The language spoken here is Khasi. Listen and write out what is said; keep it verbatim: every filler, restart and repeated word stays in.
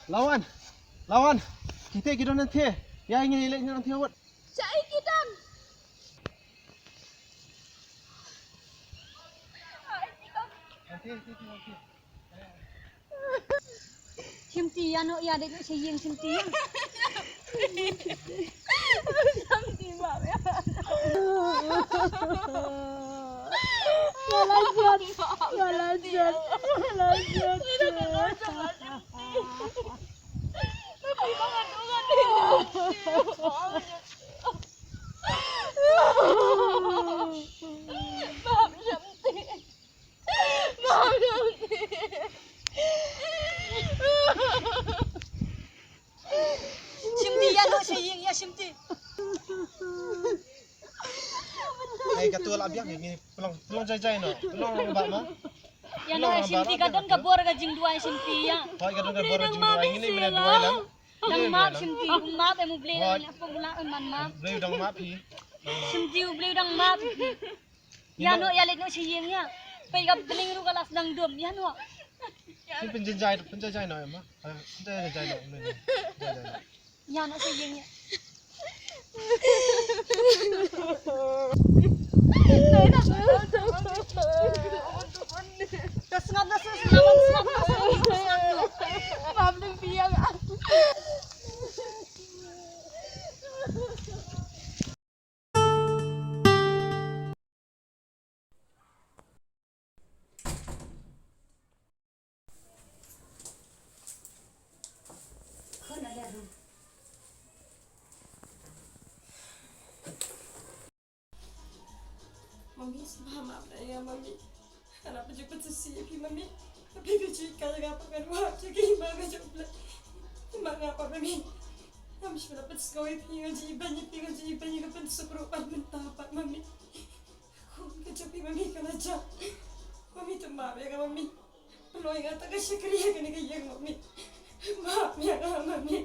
Lawan, Lawan, kita ki don nanti. Ya, ini ilik nanti awat. Cai ki don. Nanti, nanti, nanti. Shimti, ïa noh, ïa dei noh sha ïing Shimti ïa. Shimti, ma ïa. Ïa la jot, ïa la jot, ïa la jot. Shimti, ïa noh sha ïing ïa Shimti. Ai, ka tu la biang ni, pelong, pelong jai jai noh. Pelong ba ma. Ïa noh Shimti, ka don ka bor ka jingduwai Shimti ïa. Hoi, ka don ka bor ka jingduwai, ngin ym duwai lang. Dang map Shimti, um map em U Blei, ïa pom la em man map. Blei dang map hi. Shimti, U Blei dang map. Ïa noh, ïa leit noh sha ïing ïa. Peit ka bneng ruh ka la sdang dum, ïa noh. Pynjai jai, pynjai jai noh em ma. Pynjai jai noh. Ïa noh sha ïing ïa. Sngap na sngap, sngap na sngap. Mam ding biang. Mami, sngewbha map ïa nga, Mami. Nga la pynjah pynsngewsih ïa phi, Mami. Phi phi ju ïeit ïa nga, pat nga ruh, ïa ki ma nga jong U Blei. Ma nga pat, Mami. Ngam shym la pynsngew ïa phi, nga ju ïeit ïa phi, nga ju ïeit ïa ka pynsuk ruh pat mynta pat, Mami. Ka jong phi, Mami, ka la jah. Mami, to map ïa nga, Mami. Pynlong ïa nga tang ka shakri ha kane ka ïing, Mami. Map ïa nga, Mami.